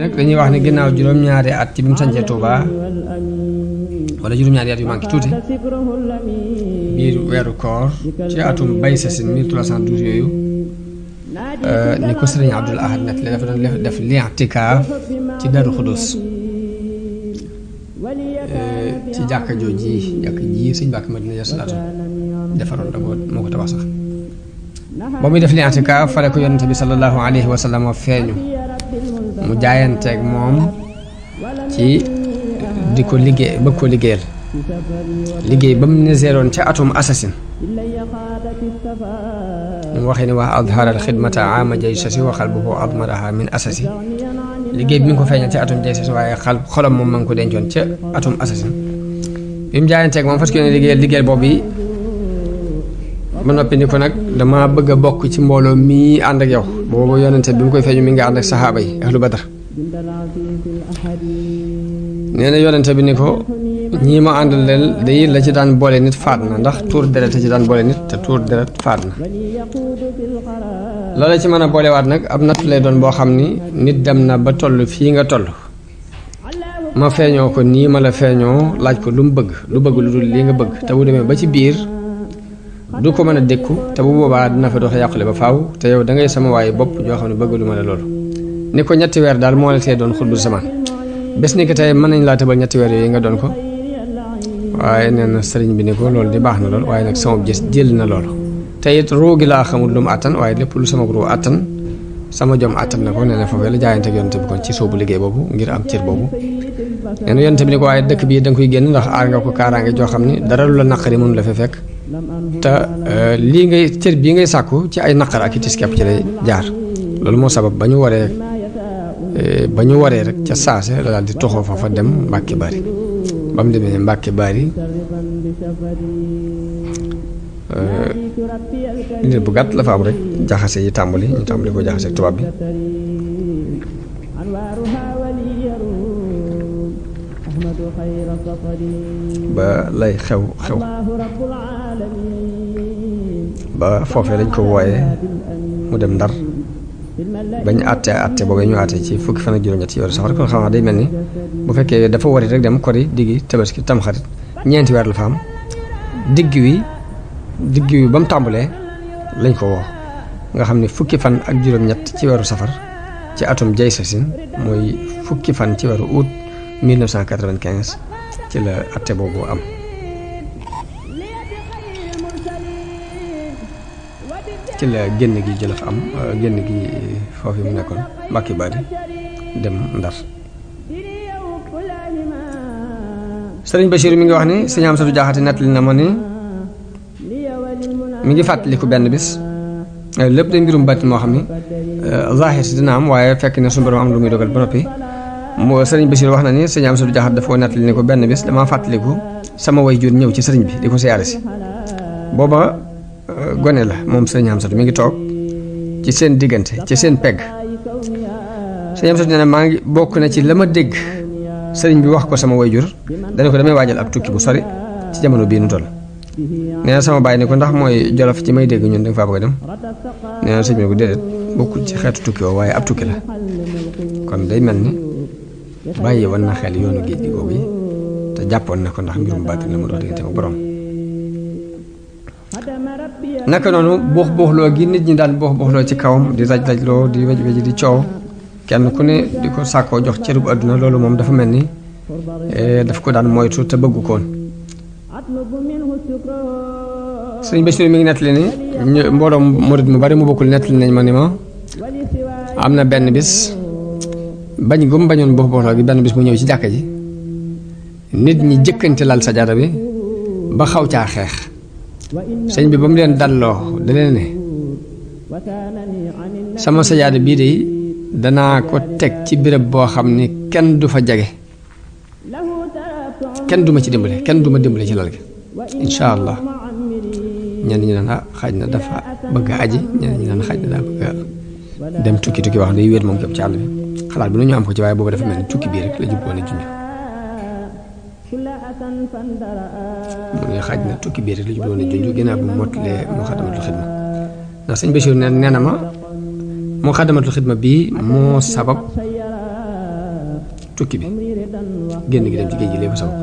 nag dañuy wax ne ginnaaw juróom-ñaari at ci bi mu sañcee Touba wala juróom-ñaari at yu manqué tuuti biir weeru koor ci atum bay sasin 1312 yooyu ni ko sëriñ Abdul Ahad net li dafa doon def li'tikaaf ci Daaru Xudus ci jàkka ji sëñ Mbàkke Madina ya salaatu defaroon da moo ko tabax sax ba muy def li'tikaaf fale ko yonente bi sallallahu alayhi wa sallam feeñu mu jaayanteeg moom ci di ko liggéey bëgg ko liggéey ba mu niseeroon ca atum assasine mu waxee ni wax adhara al xidmata ama jaysasi wa qalbuhu admaraha min asasi liggéey bi mi ngi ko feeñal ca atum jaysasi waaye xolam moom ma ngi ko dencoon ca atum assasine bi mu jaayanteeg moom fas yéene liggéeyal boobu yi ba noppi ni ko nag dama bëgg a bokk ci mbooloo mii ànd ak yow boobu yonente bi mu koy feeñu mi ngi ànd ak saxaaba yi ahlu badar nee na yonente bi ni ko ñii ma àndal leen day la ci daan boole nit faat na ndax tuur deret ci daan boole nit te tuur deret faat na loola ci mën a boolewaat nag ab nattu lay doon boo xam ni nit dem na ba toll fii nga toll ma feeñoo ko nii ma la feeñoo laaj ko lu mu bëgg lu dul lii nga bëgg te bu demee ba ci biir du ko mën a dékku te bu boobaa dina fa doxe yàqule ba faaw te yow da ngay sama waaye bopp joo xam ne bëgg lu ma la loolu ni ko ñetti weer daal moo la tee doon xutbu zaman bés ni ko tey mën nañ laa tëbal ñetti weer yooyu nga doon ko waaye nee na sëriñ bi ni ko loolu di baax na lool waaye nag sama gis jël na loolu te it ruu gi laa xamul lu mu àttan waaye lépp lu sama ruu àttan sama jom àttan na ko nee na foofee la jaayante ak yonte bi kon ci soobu liggéey boobu ngir am cër boobu nee na yonte bi ni ko waaye dëkk bii da nga koy génn ndax aar nga ko kaaraange joo xam ni dara lu la naqari mënu la fa fekk te lii ngay cër bii ngay sàkku ci ay naqar ak i tis kepp ci lay jaar loolu moo sabab ba ñu waree rek ca saase la daal di toxoo fa dem Mbàkke Bari ba mu demee Mbàkke Bari nit bu gàtt la fa am rek jaxase yi tàmbali ñu tàmbali ko jaxase ak tubaab bi ba lay xew ba foofee lañ ko wooyee mu dem Ndar bañ àtte boobu ñu àtte ci fukki fan ak juróom-ñett yoru safar kon xam naa day mel ni bu fekkee dafa wari rek dem kori diggi tabaski tamxarit ñeenti weer la fa am digg wi ba mu tàmbalee lañ ko woo nga xam ne fukki fan ak juróom-ñett ci weeru safar ci atum jay sasin mooy fukki fan ci weeru août 1995 ci la àtte boobu am ci la génn gi jëlaf am génn gi foofu mu nekkoon Mbàkke Bari dem Ndar sëriñ Bachir mi ngi wax ni sëñ Amsatu Jaxate nettali na ma ni mi ngi fàttaliku benn bis lépp day mbirum bàtti moo xam ni zahir si dina am waaye fekk ne suñu borom am lu muy dogal ba noppi moo sëriñ Bachir wax na ni sëñ Amsatu Jaxate dafa nettali ni ko benn bis damaa fàttaliku sama way jur ñëw ci sëriñ bi di ko siyaare si booba gone la moom sëriñ Amsatu mi ngi toog ci seen diggante ci seen pegg sëriñ Amsatu nee na maa ngi bokk na ci la ma dégg sëriñ bi wax ko sama wayjur dana ko damay waajal ab tukki bu sori ci jamono bii nu toll nee na sama baay ni ko ndax mooy Jolof ci may dégg ñun da nga faa bëgg a dem nee na sëriñ bi ne ko déedéet bokkul ci xeetu tukki woo waaye ab tukki la kon day mel ni bàyyi woon na xel yoonu géej gi googu yi te jàppoon na ko ndax mbirum baatin la mu dox diggante ak borom naka noonu buuxloo gi nit ñi daan buuxloo ci kawam di raj-rajloo di wej di coow kenn ku ne di ko sàkkoo jox cërub àdduna loolu moom dafa mel ni daf ko daan moytu te bëggu koon sëñ Bachir mi ngi nettali ni mbooloo murid mu bari mu bokkul nettali nañ ma ni ma am na benn bis bañ gum bañoon buuxloo gi benn bis mu ñëw ci jàkka ji nit ñi jëkkante lal sajaada bi ba xaw caa xeex sëñ bi ba mu leen dalloo da leen ne sama sajaada bii de danaa ko teg ci béréb boo xam ni kenn du fa jage kenn du ma ci dimbale kenn du ma dimbale ci lal gi incha allah ñenn ñi naan xaaj na dafa bëgg a aji ñenn ñi naan xaaj na daa bëgg a dem tukki wax day wéet moom képp ci àll bi xalaat bi nu ñu am ko ci waaye boobu dafa mel ni tukki bii rek la jubloon a junj mu ngi xaaj na tukki bii rek la jubloon a junj ginnaaw bi mu mottalee Muxaddamatul Xidma ndax sëñ Bachir nee na ma Muxaddamatul Xidma bii moo sabab tukki bi génn gi dem ci géej gi lépp sabab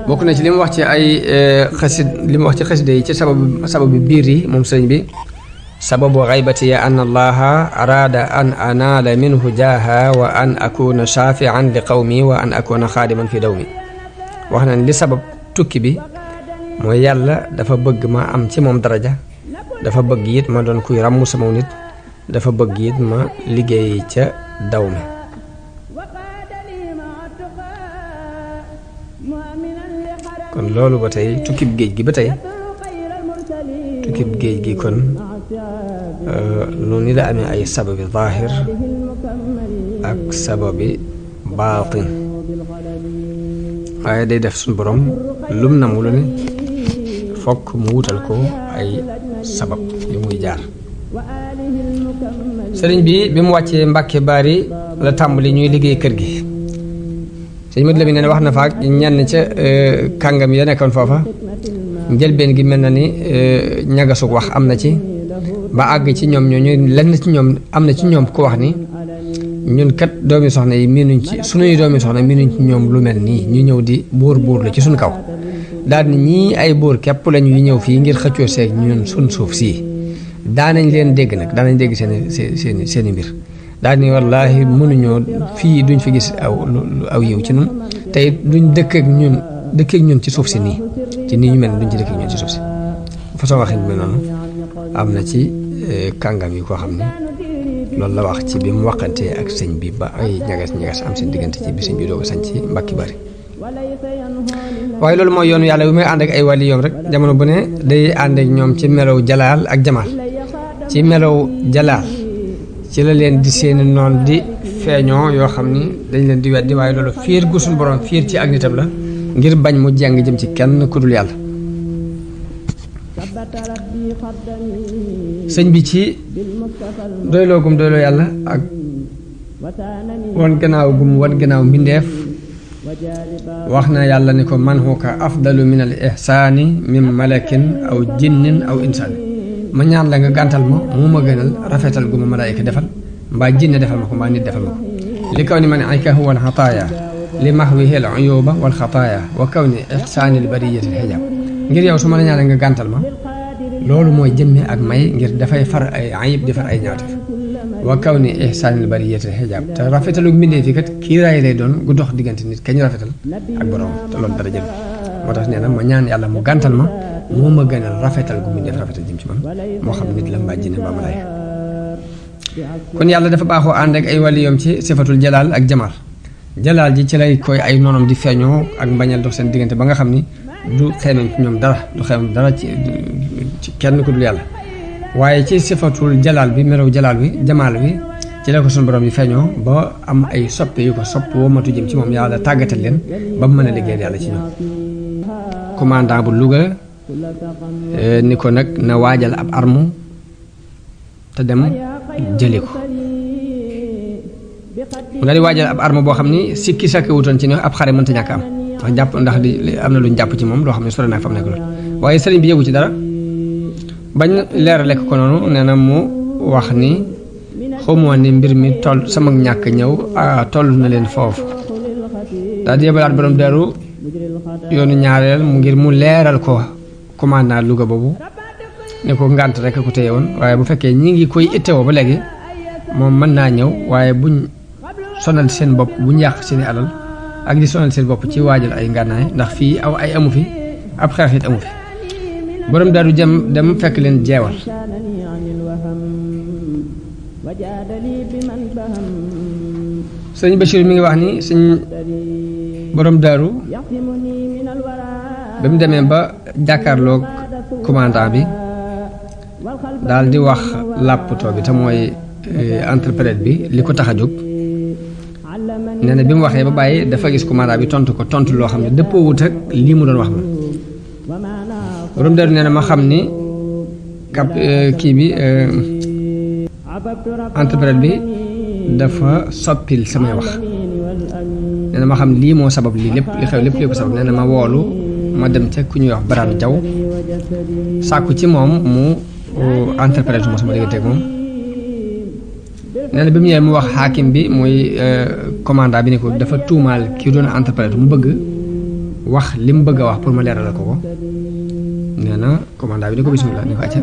bokk na ci li mu wax ci ay xasid li mu wax ci xasida yi ci sababu biir yi moom sëriñ bi sababu xaybati ya an allaha araada an anaala minhu jaaha wa an akuna shafian li qawmi wa an akuna xaadiman fi dawmi wax na li sabab tukki bi mooy yàlla dafa bëgg ma am ci moom daraja dafa bëgg it ma doon kuy ràmm sama nit dafa bëgg it ma liggéey ca daw mi kon loolu ba tey tukkib géej gi ba tey tukkib géej gi kon noonu la amee ay sababi zaahir ak sababi baatin waaye day def suñu borom lum na mu lu ne fokk mu wutal ko ay sabab yu muy jaar sëriñ bi mu wàccee Mbàkke Baari la tàmbali ñuy liggéey kër gi sëñ Madu Lamin ne wax na fa ak ñenn ca kàngam ya nekkoon foofa njëlbeen gi mel na ni ñagasug wax am na ci ba àgg ci ñoom ñooñu lenn ci ñoom am na ci ñoom ku wax ni ñun kat doomi soxna yi miinuñ ci sunuy doomi soxna miinuñ ci ñoom lu mel nii ñu ñëw di buur la ci suñ kaw daal ni ñii ay buur képp lañ yu ñëw fii ngir xëccoo seeg ñun suñ suuf sii daanañ leen dégg nag daanañ dégg seeni mbir daal ni wallaahi mënuñoo fii duñ fi gis aw yiw ci ñun tey duñ dëkk ak ñun ci suuf si nii ci nii ñu mel duñ ci dëkk ak ñun ci suuf si façon waxin bi noonu am na ci kàngam yi koo xam ne loolu la wax ci bi mu waxantee ak sëñ bi ba ay ñagas am seen diggante ci bi sëñ bi dooga sañ ci Mbàkke Bari waaye loolu mooy yoonu yàlla bi muy ànd ak ay wàlli yoom rek jamono bu ne day ànd ak ñoom ci melow jalaal ak jamaal ci melow jalaal ci la leen di seeni noon di feeñoo yoo xam ni dañ leen di weddi waaye loolu fiir gu suñu borom fiir ci ak nitam la ngir bañ mu jàng jëm ci kenn ku dul yàlla sëñ bi ci doyloo gum doyloo yàlla ak wan gannaaw mbindeef wax na yàlla ni ko man huka afdalu min al ihsaani min malakin aw jinnin aw insaani ma ñaan la nga gàntal ma mu ma gënal rafetal gu ma malaayika defal mbaa jinne defal ma ko mbaa nit defal ma ko li kaw ni man ayka huwa al xataaya li mahwihi al uyuba wal xataaya wa kaw ni ihsaani al bariyati al xijaab ngir yow su ma la ñaan nga gàntal ma loolu mooy jëmme ak may ngir dafay far ay ayib di far ay ñaawteef wa kaw ni ihsaanil bariyati xijaab te rafetalu mbindee fi kat kiiraay lay doon gu dox diggante nit kañ rafetal ak borom te loolu dara jël moo tax nee na ma ñaan yàlla mu gàntal ma moo ma gënal rafetal gu mbindee rafetal jëm ci man moo xam nit la mbaa jinne mbaa malaayika kon yàlla dafa baaxoo ànd ak ay waliyoom ci sifatul jalaal ak jamaal jalaal ji ci lay koy ay noonam di feeñoo ak mbañal dox seen diggante ba nga xam ni du xeemeñ ci ñoom dara du xeemeñ dara ci kenn ku dul yàlla waaye ci sifatul jalaal bi melow jalaal bi jamaal bi ci la ko suñu borom yi feeñoo ba am ay soppe yu ko sopp womatu jëm ci moom yàlla tàggatal leen ba mu mën a liggéeyal yàlla ci ñoom commandant bu Louga ni ko nag na waajal ab armu te dem jëli ko mu daal di waajal ab arme boo xam ni sikki sakki wutoon ci ne ab xare mënta ñàkk am ndax di am na luñ jàpp ci moom loo xam ne sore naa fa mu nekk loolu waaye sëriñ bi yëgu ci dara bañ leerale ko noonu nee na mu wax ni xamoo ni mbir mi toll sama ñàkk ñëw toll na leen foofu daal di yebalaat borom Daaru yoonu ñaareel mu ngir mu leeral ko commandant Louga boobu ne ko ngànt rek ko téye woon waaye bu fekkee ñi ngi koy ittewoo ba léegi moom mën naa ñëw waaye buñ sonal seen bopp buñ yàq seeni alal ak di sonal seen bopp ci waajal ay ngànnaay ndax fii aw ay amu fi ab xeex it amu fi borom Daaru jëm dem fekk leen jeewal sëñ Bachir mi ngi wax ni sëñ borom Daaru ba mu demee ba jàkkaarloog commandant bi daal di wax làppatoo bi te mooy interprète bi li ko tax a jóg nee na bi mu waxee ba bàyyi dafa gis commandant bi tontu ko tontu loo xam ne dëppoo wut ak lii mu doon wax ma borom Daaru nee na ma xam ni kii bi interprète bi dafa soppil samay wax nee na ma xam lii moo sabab lii lépp li xew lépp lii ko sabab nee na ma woolu ma dem ca ku ñuy wax Baraan Jaw sàkku ci moom mu interprète ma sama diggante ak moom nee na bi mu ñëwee mu wax xaakim bi muy commandant bi ne ko dafa tuumaal ki doon interprète mu bëgg wax li mu bëgg a wax pour ma leeralal ko nee na commandant bi ne ko bismillah ni ko acca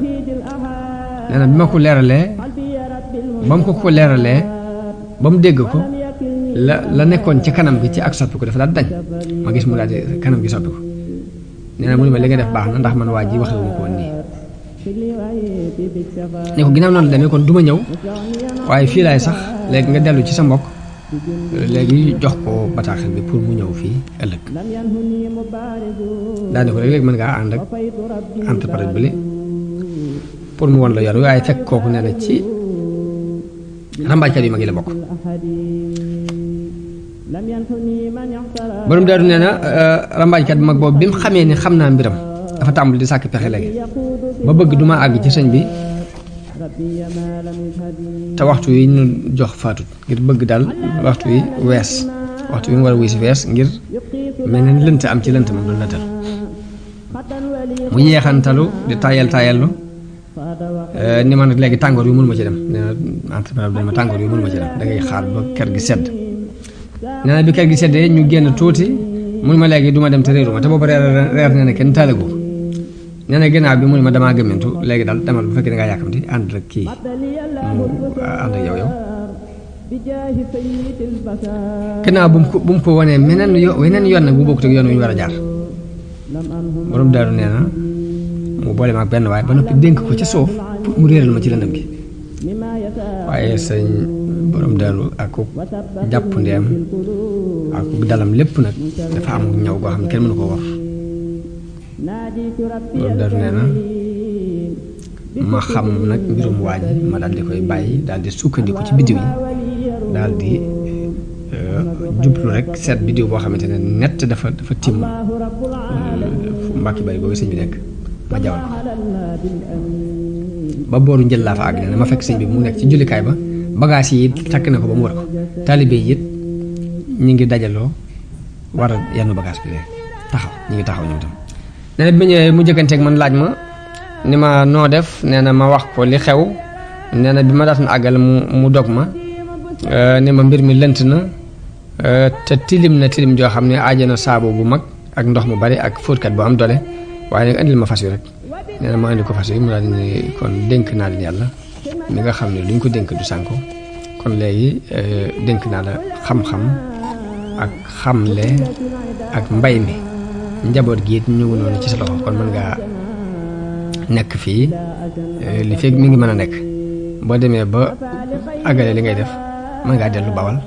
nee na bi ma ko leeralee ba mu ko leeralee ba mu dégg ko la nekkoon ci kanam gi ci ak soppi ko dafa daal dañ ma gis mu daal di kanam gi soppi ko nee na mu ne ma li nga def baax na ndax man waa ji waxee wu ma ko woon nii ne ko ginnaaw noonu la demee kon du ma ñëw waaye fii laay sax léegi nga dellu ci sa mbokk léegi jox ko bataaxal bi pour mu ñëw fii ëllëg daane ko léegi mën ngaa ànd ak interprète bi pour mu won la yoon waaye fekk kooku nee na ci rambaajkat yi mag yi la bokk borom daaru nee na rambaajkat bi mag boobu bi mu xamee ni xam naa mbiram dafa tàmbali di sàkk pexe léegi ba bëgg duma àgg ci sëñ bi te waxtu yi ñu jox faatut ngir bëgg daal waxtu yi wees waxtu yi mu war a wuy si wees ngir mel ne lënt am ci lënt moom doon lëntal mu yeexantalu di tayallu ni man nag léegi tàngoor yu mënuma ci dem nee na entrepreneur bi ma tàngoor yu mënuma ci dem da ngay xaar ba kër gi sedd nee na bi kër gi seddee ñu génn tuuti mun ma léegi du ma dem te réeruma te boobu reer nee na kenn taaligu nee na ginnaaw bi mu ne ma damaa gëmmentu léegi daal demal bu fekkee da ngaa yàkkamti ànd ak kii mu ànd ak yow ginnaaw bu mu ko wanee weneen yoon nag bu bokkut ak yoon wi ñu war a jaar borom daaru nee na mu boole ma ak benn waaye ba noppi dénk ko ca suuf pour mu réeral ma ci lëndëm gi waaye sëñ borom daaru ak jàpp ndeem ak dalam lépp nag dafa am ñaw goo xam ne kenn mënu ko war borom daaru nee na ma xam nag mbirum waa ji ma daal di koy bàyyi daal di sukkandiku ci biddiw yi daal di jublu rek seet biddiw boo xamante ne nett dafa timm mbàkki bari boobu sëñ bi nekk ma jawal ko ba booru njël laa fa àgg nee na ma fekk sëñ bi mu nekk ci jullikaay ba bagage yi takk na ko ba mu war ko taalibe yi it ñi ngi dajaloo war a yenn bagage bi léegi taxaw ñi ngi taxaw ñoom tam nee na bi ma ñëwee mu jëkkanteeg man laaj ma ni ma noo def nee na ma wax ko li xew nee na bi ma daatan àggal mu dog ma ne ma mbir mi lënt na te tilim na tilim joo xam ne aaje na saabu bu mag ak ndox mu bari ak fóotkat bu am doole waaye nag andil ma fas wi rek nee na ma andi ko fas wi mu daal di ne kon dénk naa leen yàlla mi nga xam ne lu ñu ko dénk du sànko kon léegi dénk naa la xam-xam ak xamle ak mbay mi njaboot gi it ñëw noonu ci sa loxo kon mën ngaa nekk fii li fekk mi ngi mën a nekk boo demee ba àggale li ngay def mën ngaa dellu Bawal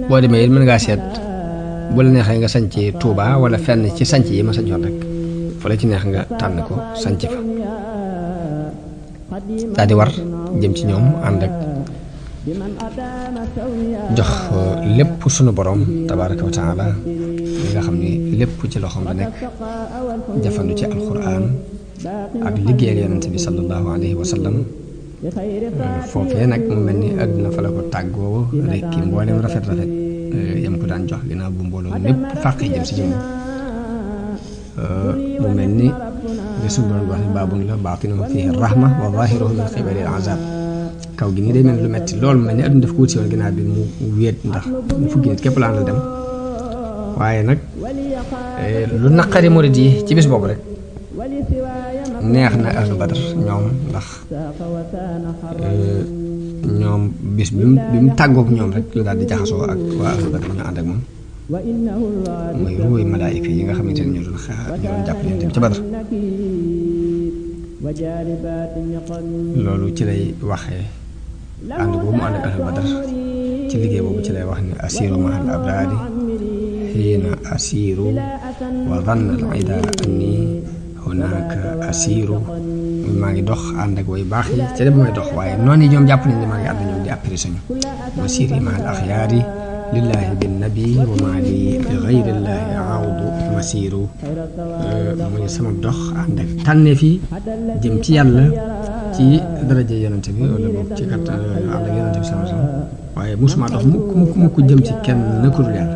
boo demee it mën ngaa seet bu la neexee nga sañc Touba wala fenn ci sañc yi ma sañcoon rek fu la ci neex nga tànn ko sañc fa daal di war jëm ci ñoom ànd ak jox lépp sunu borom tabaraka wa taala li nga xam ni lépp ci loxoom la nekk jafandu ci alquran ak liggéeyal yonente bi sallallahu alayhi wa sallam foofee nag mu mel ni àdduna fa la ko tàggoo rek ki mboolem rafet yam ko daan jox ginnaaw bu mbooloo lépp fàqi jëm si jëm mu mel ni li suñu borom wax ni baabun la baatinuhu fiihi rahma wa zaahiruhu min qibali al-azaab kaw gi nii day mel ni lu metti loolu mel ni àdduna daf ko wut si woon ginnaaw bi mu wéet ndax mu fukki nit képp laan la dem waaye nag lu naqari murid yi ci bis boobu rek neex na ahlu Badar ñoom ndax ñoom bis bi mu tàggoog ñoom rek la daal di jaxasoo ak waa ahlu Badar ñu ànd ak moom mooy ruuy malaayika yi nga xamante ne ñoo doon jàpp leen ci Badar loolu ci lay waxee ànd boobu mu ànd ak ahlu Badar ci liggéey boobu ci lay wax ne asiru mahal abrari xiina asiru wa zanna al ida anni hunaka asiru maa ngi dox ànd ak way baax yi ca dem mooy dox waaye noonu yi ñoom jàpp nañ ne maa ngi ànd ñoom di apprécié ñu masiri mahal axyaari lillahi bin nabi wa maa li li gayrillahi awdu masiru muy sama dox ànd ak tànneef yi jëm ci yàlla ci daraja yonente bi wala boog ci kat ànd ak yonente bi sama waaye musuma dox mukk jëm ci kenn na ku dul yàlla